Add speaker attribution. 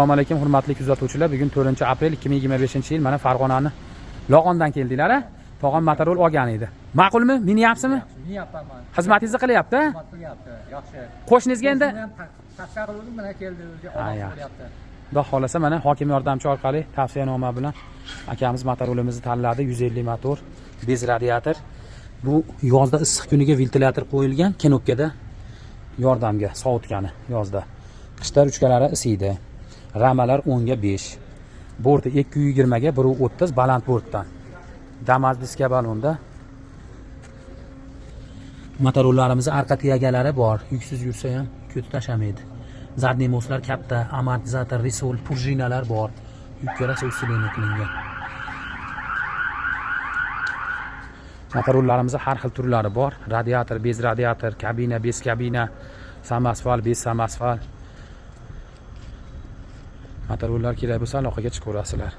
Speaker 1: Assalomu alaykum, hurmatli kuzatuvchilar. Bugun 4 aprel 2025-yil. Mana, Farg'onani Log'ondan keldinglar, a? Tog'am motorol olgan edi. Ma'qulmi? Minyapsizmi?
Speaker 2: Minyapman man.
Speaker 1: Xizmatingizni qilyapti, a?
Speaker 2: Xizmat qilyapti, yaxshi.
Speaker 1: Qo'shningizga endi
Speaker 2: O'zimni ham tavsiya qiluvdim, mana keldi o'zi,
Speaker 1: Ha,
Speaker 2: odam
Speaker 1: yaxshi.
Speaker 2: qilyapti.
Speaker 1: Xudo xohlasa, mana hokim yordamchi orqali tavsiyanoma bilan akamiz motorolimizni tanladi. 150 motor, без radiator. Bu yozda issiq kuniga ventilyator qo'yilgan, knopkada yordamga sovutgani yozda. Qishda ruchkalari isiydi. Ramalar 10 ga 5. Borti 220 ga 1.30, baland bortdan. Damas diska balonda. Motorollarimizni arqa тяга lari bor. Yuksiz yursa ham ko'ti tashamaydi. Задний мост lar katta, amortizator, ресор, prujinalar bor. Yukka rosa усиление qilingan. Motorollarimizni har xil turlari bor. Radiator, без radiator, kabina, без kabina, самосвал, без самосвал. Motorollar kerak bo'lsa, aloqaga chiqaverasizlar.